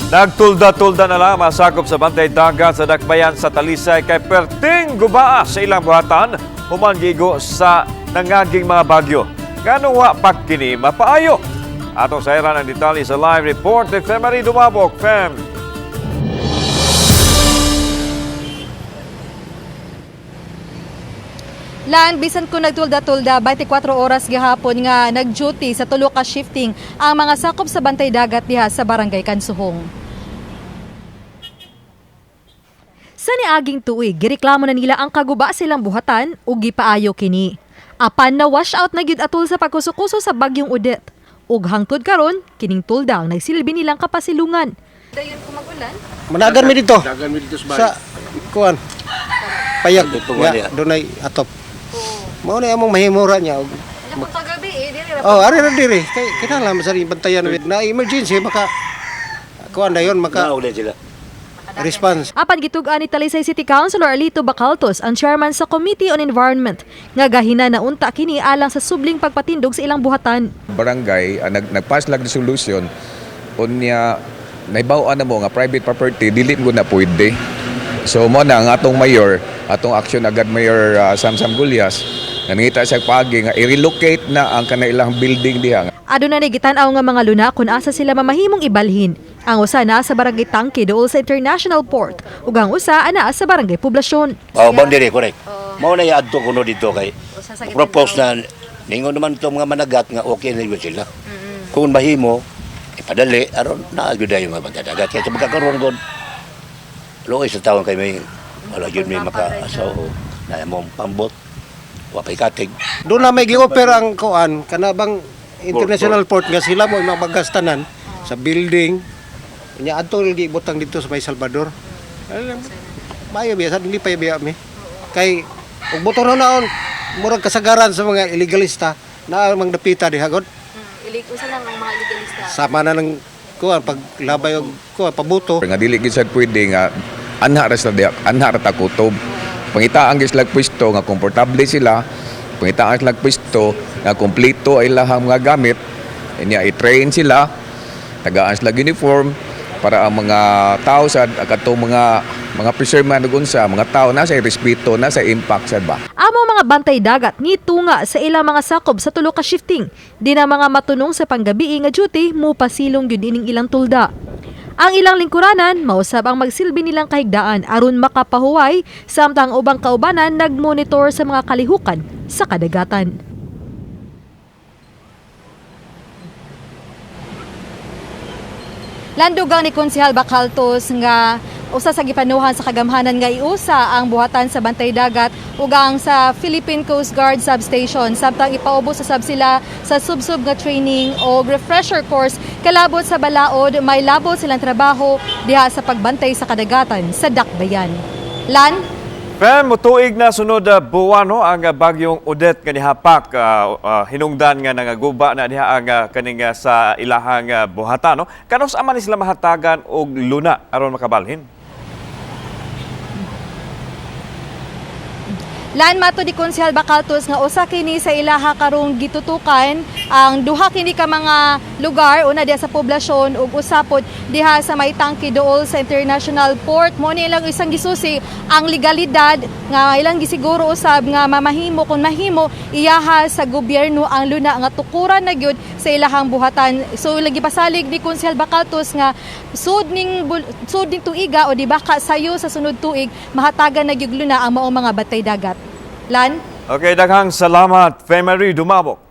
Nagtulda-tulda na lang masakop sa bantay dagat sa Dakbayan sa Talisay kay perting gubaa sa ilang buhatan human gigo sa nangaging mga bagyo. Ngano wa pa kini mapaayo? Atong sayran ang detalye sa live report ni Femary Dumabok. Fem. Lan, bisan kung nagtulda-tulda, 24 oras gihapon nga nag-duty sa tulo ka shifting ang mga sakop sa bantay dagat diha sa Barangay Kansuhong. Sa niaging tuig, gireklamo na nila ang kaguba silang buhatan ug gipaayo kini. Apan na wash out na gyud atol sa pagkuso-kuso sa bagyong Odette. Ug hangtod karon, kining tulda ang nagsilbi nilang kapasilungan. Dayon kung magulan, Managan mi dito. Dagan mi dito sa bahay. Sa kuan. Payag Dito nga niya. dunay atop. Mao na among mahimura niya. kung kagabi eh, dili ra Oh, ari ra diri kay kinahanglan man sa rin bantayan with na emergency maka kuan dayon maka Nauli sila. response. Apan gitug-an ni Talisay City Councilor Alito Bacaltos ang chairman sa Committee on Environment nga gahina na unta kini alang sa subling pagpatindog sa ilang buhatan. Barangay nagpass lag resolution unya nahibaw-an na mo nga private property dili mo na pwede. So mo na ang atong mayor, atong action agad Mayor Samsam Gulyas, nangita siya paagi nga i-relocate na ang kanailang building diha. Aduna ni gitan-aw nga mga luna kung asa sila mamahimong ibalhin. Ang usa naa sa Barangay Tangke duol sa International Port ug ang usa anaa sa Barangay Poblasyon. Oh, boundary, correct. Mao na iadto kuno dito kay propose na ningon naman itong mga managat nga okay na yun sila. Kung mahimo, ipadali aron naa gyud ayo mga magdadagat kay sa magkakaroon god. Luoy sa tawon kay may wala gyud may maka so na mo pambot wa pay katig. Doon na may gi-offer ang kuan kana bang international port nga sila mo mabagastanan sa building. Nya adto lagi ibutang dito sa may Salvador. Maayo biya sa dili pa biya mi. Kay ug buto na naon murag kasagaran sa mga illegalista na mang dapita diha god. Usa lang ang mga legalista. Sama na ng kuan paglabay og kuan pabuto. Nga dili gyud sad pwede nga anha ra sila diha, anha ra ta kutob. Pangitaan gyud sila pwesto nga komportable sila, pangitaan sila pwesto nga kompleto ay ilahang mga gamit, inya i-train sila, tagaan sila uniform para ang mga tao sa katong mga fisherman ug unsa, mga tao nasa respeto, nasa impact sad ba. Amo mga bantay dagat ni tunga sa ilang mga sakob sa tulo ka shifting. Di na mga matunong sa panggabi nga duty mo pasilong gyud ining ilang tulda. Ang ilang lingkuranan mausab ang magsilbi nilang kahigdaan aron makapahuway samtang ubang kaubanan nagmonitor sa mga kalihukan sa kadagatan. Landugang ni Konsehal Bacaltos nga usa sa gipanuhan sa kagamhanan nga iusa ang buhatan sa bantay dagat ug ang sa Philippine Coast Guard Substation samtang ipaubos sa sab sila sa subsub nga training o refresher course kalabot sa balaod may labot silang trabaho diha sa pagbantay sa kadagatan sa Dakbayan. Lan. Fem, mutuig na sunod buwan no, ang bagyong Odette nga nihapak hinungdan nga nangaguba na diha ang kaning sa ilahang buhatan no. Kanus ama ni sila mahatagan og luna aron makabalhin? Lan, mato di Konsehal Bacaltos nga usa kini sa ilaha karong gitutukan ang duha kini ka mga lugar, una diha sa poblasyon ug usa pod diha sa may tangke duol sa International Port. Mo ni ilang isang gisusi ang legalidad nga ilang gisiguro usab nga mamahimo kung mahimo iyaha sa gobyerno ang luna nga tukuran na gyud sa ilahang buhatan. So ilang gipasalig ni Konsehal Bacaltos nga sud ning tuiga o di baka sayo sa sunod tuig mahatagan na gyud luna ang maong mga bantay dagat. Lan. Okay, daghang salamat, Femery Dumabok.